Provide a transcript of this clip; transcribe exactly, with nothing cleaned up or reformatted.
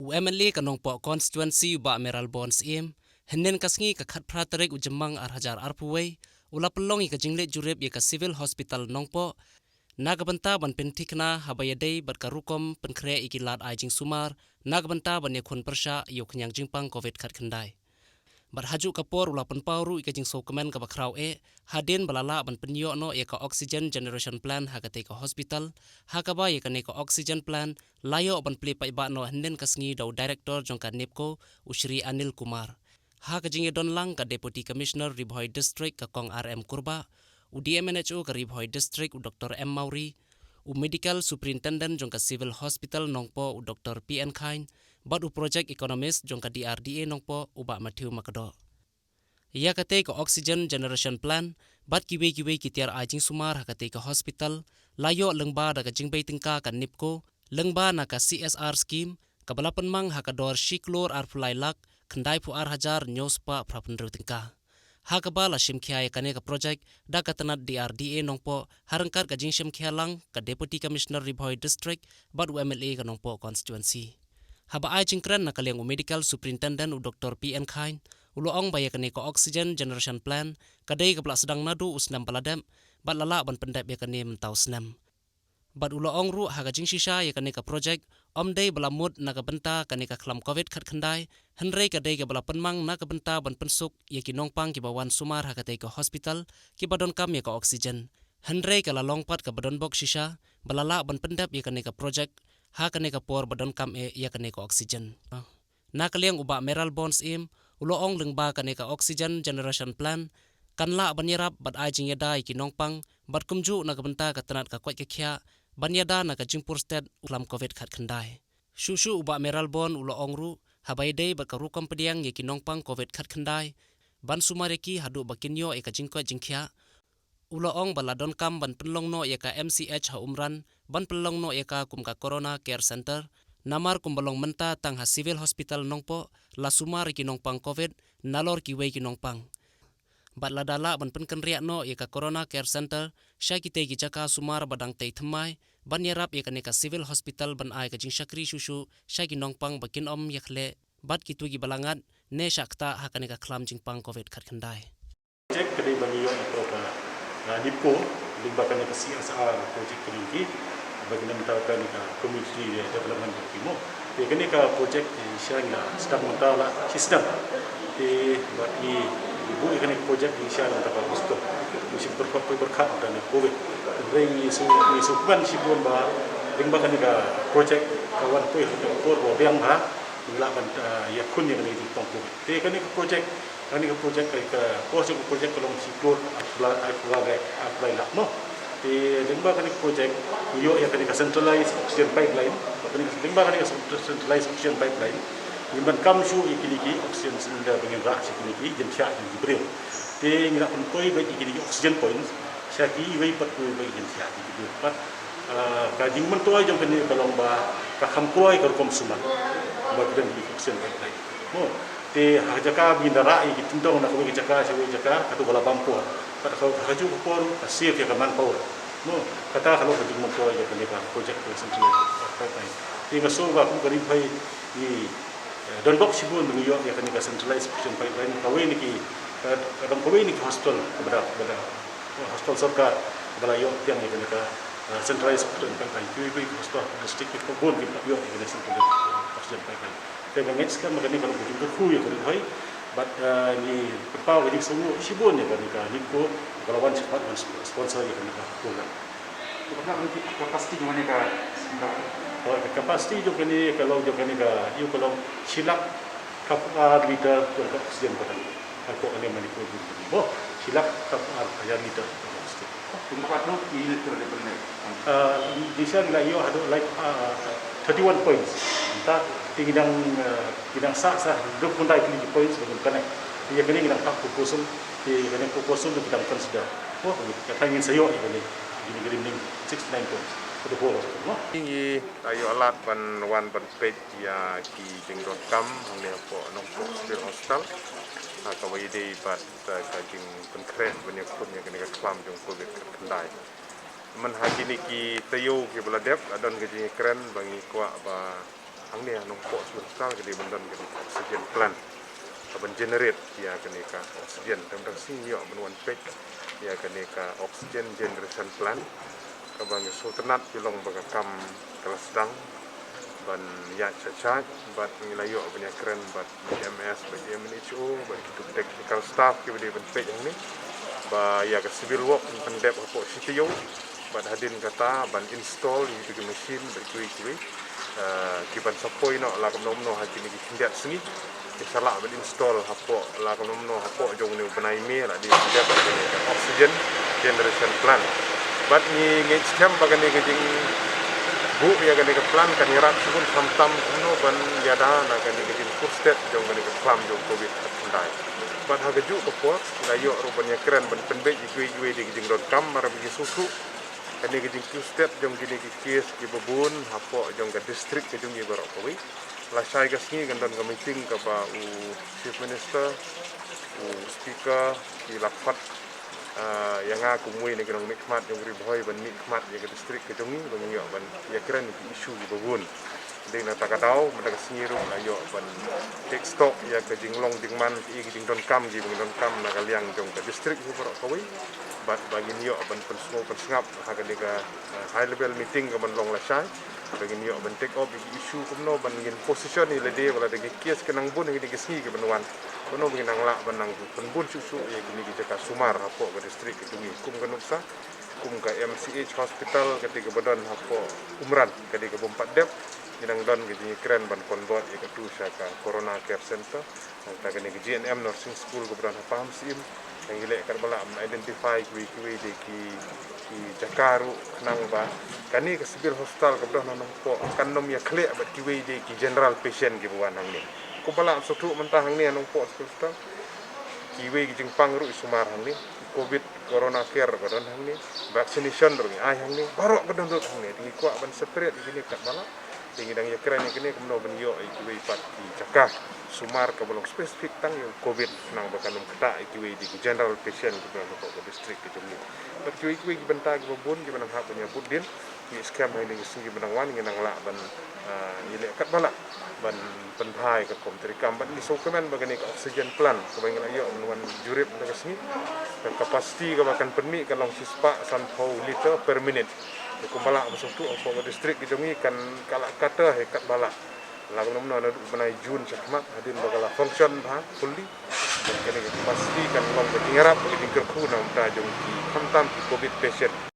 U M L A ka Nongpoh Constituency u Bah Mayralborn Syiem, hynnin ka sngi ka khatphra tarik u Jymmang ar hajar arphew wei, u la pynlong ïa ka jingleit jurip ïa ka Civil Hospital Nongpoh, na ka bynta ban pynthikna haba ïadei bad ka rukom pynkhreh ïa ki lad ai jingsumar, na ka bynta ban ïakhun pyrshah ïa u khñiang jingpang Covid khatkhyndai. Bad hajuh ka por u la pynpaw ruh ïa ka jingsngewkmen kaba khraw eh, hadien ba la lah ban pynïoh noh ïa ka Oxygen Generation Plant ha katei ka hospital, ha kaba ïa kane ka Oxygen Plant la ïoh ban plie paidbah noh hynnin ka sngi da u Director jong ka NEEPCO, u Shri Anil Kumar. Ha ka jingïadon lang ka Deputy Commissioner Ri Bhoi District ka Kong R M Kurbah, u D M N H O ka Ri Bhoi District u Doctor M Mawrie, u Medical Superintendent jong ka Civil Hospital Nongpoh u Doctor P N Chyne, bad u Project Economist jong ka D R D A Nongpoh u Bah Matthew Makdoh. Ïa katei ka Oxygen Generation Plant bad kiwei kiwei ki tiar ai jingsumar ha katei ka hospital la ïoh lyngba da ka jingbei tyngka ka NEEPCO, lyngba na ka C S R scheme, kaba la pynmang ha ka dor shi klur arphew lai lak khyndaiphew ar hajar hynñiew spah phraphew hynriew tyngka. Ha kaba la shimkhia ïa kane ka project da ka tnat D R D A Nongpoh, ha ryngkat ka jingshimkhia lang ka Deputy Commissioner Ri Bhoi District bad u M L A ka Nongpoh Constituency. Haba ai jingkren na ka liang u Medical Superintendent u Doctor P N Chyne, u la ong ba ïa kane ka Oxygen Generation Plant ka dei kaba la sdang naduh u snem ba la dep, bad la lah ban pyndep ïa kane mynta u snem. Bad u la ong ruh ha ka jingshisha ïa kane ka project, ym dei ba la mut na ka bynta kane ka khlam Covid khatkhyndai, hynrei ka dei kaba la pynmang na ka bynta ban pynsuk ïa ki nongpang kiba wan sumar ha katei ka hospital, kiba donkam ïa ka oxygen. Hynrei ka la long pat kaba donbok shisha ba la lah ban pyndep ïa kane ka project ha kane ka por ba donkam eh ïa kane ka oxygen. Na ka liang u Bah Mayralborn Syiem, u la ong lyngba kane ka Oxygen Generation Plant kan lah ban ïarap bad ai jingïada ïa ki nongpang, bad kumjuh na ka bynta ka tnat ka koit ka khiah ban ïada na ka jingpur stet u khlam Covid khatkhyndai. Shuh shuh u Bah Mayralborn u la ong ruh, haba ïadei bad ka rukom pdiang ïa ki nongpang Covid khatkhyndai, ban sumar ïa ki haduh ba kin ïoh ïa ka jingkoit jingkhiah, u la ong ba la donkam ban pynlong noh ïa ka M C H ha Umran, ban pynlong noh ïa ka kum ka Corona Care Center, namar kumba long mynta tang ha Civil Hospital Nongpoh la sumar ïa ki nongpang Covid nalor kiwei ki nongpang. Bad lada lah ban pynkynriah noh ïa ka Corona Care Center sha kitei ki jaka sumar ba dang tei thymmai, ban ïarap ïa kane ka Civil Hospital ban ai ka jingshakri shuh shuh sha ki nongpang ba kin ym ïakhleh bad kito kiba la ngat ne shah ktah ha kane ka khlam jingpang Covid khatkhyndai. Project ka dei ba ngi ïoh na ka, ah, NEEPCO, lyngba kane ka C S R project ka dei ki, ba ki namar kane ka community development ki mo. Te kane ka project, eh, sha ngi la sdang mynta la shi snem. Te ba ngi buh ïa kane ka project ngi sha nangta ka hospital. Ngi shim pyrkhat, pyrkhat da ne Covid. Hynrei ngi shu, ngi shu kmen shibun ba lyngba kane ka project ka wan poi ha ka por ba biang bha, ngi lah ban, ah, ïakhun ïa kane ka jingpang Covid. Te kane ka project Kane ka project ka, ka cost jong ka project ka long shi klur arphew lai, arphew lai, arphew lai lak mo. Te lyngba kane ka project ngi ïoh ïa kane ka centralized oxygen pipeline. Kane ka, lyngba kane ka centralized oxygen pipeline ngin ban kam shuh ïa kine ki oxygen cylinder ba ngin rah sha kine ki jingthiah jong ki briew. Te ngi lah pynpoi beit ïa kine ki oxygen points sha kiwei pat kiwei ki jingthiah jong ki briew. Pat, ah, ka jingmyntoi jong kane ka long ba ka kham kloi ka rukom sumar ba ki don ki oxygen pipeline. Mo. Te ha ka jaka ba ngin da rah ïa ki tyndong na kawei ka jaka sha kawei ka jaka, kato ka la bam por. Bad ha ka, ha kajuh ka por ka save ïa ka manpower. Mo, kata ka long ka jingmyntoi ïa kane ka project ka centralized pipeline. Te nga sngew ba kum ka Ri Bhoi ngi, eh, donbok shibun ba ngi ïoh ïa kane ka centralized oxygen pipeline. Kawei na ki, eh, ka dang kawei na ki hospital kaba da, kaba da, eh, hospital sorkar ba la ïoh pdiang ïa kane ka, eh, centralized oxygen pipeline. Kiwei kiwei ki hospital district ki bun kim pat ïoh ïa kane ka centralized oxygen pipeline. Te nga ngeit skhem ba kane ka long ka jingkyrkhu ïa ka Ri Bhoi bad, eh, ngi pynpaw ka jingsngewnguh shibun ïa kane ka NEEPCO ba la wan shakhmat ban sponsor ïa kane ka program. Te katno ka capacity jong kane ka, ka Oh, ka capacity jong kane ka long, jong kane ka, ïa ka long shi lak khatphra liter jong ka oxygen per day. Hapoh kane Manipur jong kane. Mo, shi lak khatphra hajar liter jong ka oxygen. Kumba katno ki liter de pynleh? Ah, jingshisha ngi la ïoh haduh, like, ah, thirty-one points. Mynta te ngi dang, ah, ngi dang sah, sah hynriewphew khyndai tylli ki points ba ngin connect. Te ïa kane ngi dang phah proposal, te ïa kane proposal te ngi dang consider. Oh, ka thaiñ ngin sa ïoh ïa kane. Kine ki remaining sixty-nine points for the whole hospital, no? Ngi la ïoh lad ban wan ban peit ïa ki jingdonkam hangne hapoh Nongpoh Civil Hospital. Ha kaba ïadei bad, eh, ka jingpynkhreh ban ïakhun ïa kane ka khlam jong Covid khatkhyndai. Mynta ha kine ki taïew kiba la dep, la don ka jingkren ba ngi kwah ba Hangne ha Nongpoh Civil Hospital ka dei ban don kane ka oxygen plant kaban generate ïa kane ka oxygen. Te mynta ka sngi ngi ïoh ban wan peit ïa kane ka oxygen generation plant kaba ngi sngewtynnat ki long ba ka kam ka la sdang ban ïaid shah shah bad ngi la ïoh ban ïakren bad M S bad M N H O bad ki tuk technical staff kiba dei ban peit hangne ba ïa ka civil work ban pyndep hapoh shi taïew bad hadien kata ban install ïa ki machine bad kiwei kiwei, eh, kiban sa poi noh la kumno kumno ha kine ki khyndiat sngi ki sa lah ban install hapoh la kumno kumno hapoh jong une u bnai May la dei ban dep ïa kane ka oxygen generation plant. Bad ngi ngeit skhem ba kane ka jingbuh ïa kane ka plant kan ïarap shibun khamtam kumno ban ïada na kane ka jingpur stet jong kane ka khlam jong covid khatkhyndai. Bad ha kajuh ka por ngi la ïoh ruh ban ïakren ban pynbeit ïa kiwei kiwei de ki jingdonkam marba ngi sngewthuh kane ka jingpur stet jong kine ki case kiba bun hapoh jong ka district ka jong ngi baroh kawei. Lashai ka sngi kan don ka meeting kaba u Chief Minister, u Speaker ki la khot, ah, ïa nga kum uwei na ki nongmihkhmat jong Ri Bhoi ban mihkhmat ïa ka district ka jong ngi ba ngi ïoh ban ïakren ïa ki issue kiba bun. Dei na kata ka daw mynta ka sngi ruh la ïoh ban take stock ïa ka jinglong jingman ki, ki jingdonkam kiba ngi donkam na ka liang jong ka district kiba baroh kawei. Bad ba ngin ïoh ban pynsngew pynsngap ha kane ka, eh, high level meeting kaban long lashai ba ngin ïoh ban take up ïa ki issue kumno ban ngin position ïa lade wat la da ki case ki nang bun ha kine ki sngi kiban wan. Kumno ba ngin nang lah ban nang pynbun shuh shuh ïa kine ki jaka sumar hapoh ka district ka jong ngi. Kum ka nuksa kum ka M C H hospital kata kaba don hapoh Umran ka dei kaba ym pat dep. Ngi dang don ka jingïakren ban convert ïa katu sha ka Corona Care Center. Nangta kane ka G N M Nursing School kaba don ha Pahamsyiem. Ngi leh katba lah ban identify kiwei kiwei de ki, ki jaka ruh khnang ba kane ka civil hospital kaba don ha Nongpoh kan nym ïakhleh bad kiwei de ki general patient kiba wan hangne. Kumba lah sngewthuh mynta hangne ha Nongpoh Civil Hospital kiwei ki jingpang ruh i sumar hangne. Covid Corona Care ruh ka don hangne, vaccination ruh ngi ai hangne, baroh ka don ruh hangne. Te ngi kwah ban separate ïa kine katba lah. Te ngi dang ïakren ïa kine kumno ban ïoh ïa kiwei pat ki jaka sumar kaba long specific tang ïa u covid khnang ba kan ym ktah ïa kiwei de ki general patient kiba don hapoh ka district ka jong ngi. Bad kiwei kiwei ki bynta kiba bun kiba nang hap ban ïa bud dien. Ngi skhem ha kine ki sngi kiba nang wan ngin nang lah ban, ah, ïaleh katba lah ban pynbha ïa ka rukom treikam bad ngi sngewkmen ba kane ka oxygen plant kaba ngi la ïoh ban wan jurip mynta ka sngi, ka capacity kaba kan pynmih kan long shispah sanphew liter per minute. Te kumba lah ba sngewthuh hapoh ka district ka jong ngi kan ka lah cutter hi katba lah. La kumno kumno naduh u bnai June shakhmat hadien ba ka la function bha fully. Bad kane ka capacity kan long ka jingïarap ka jingkyrkhu na bynta jong ki khamtam ki covid patient.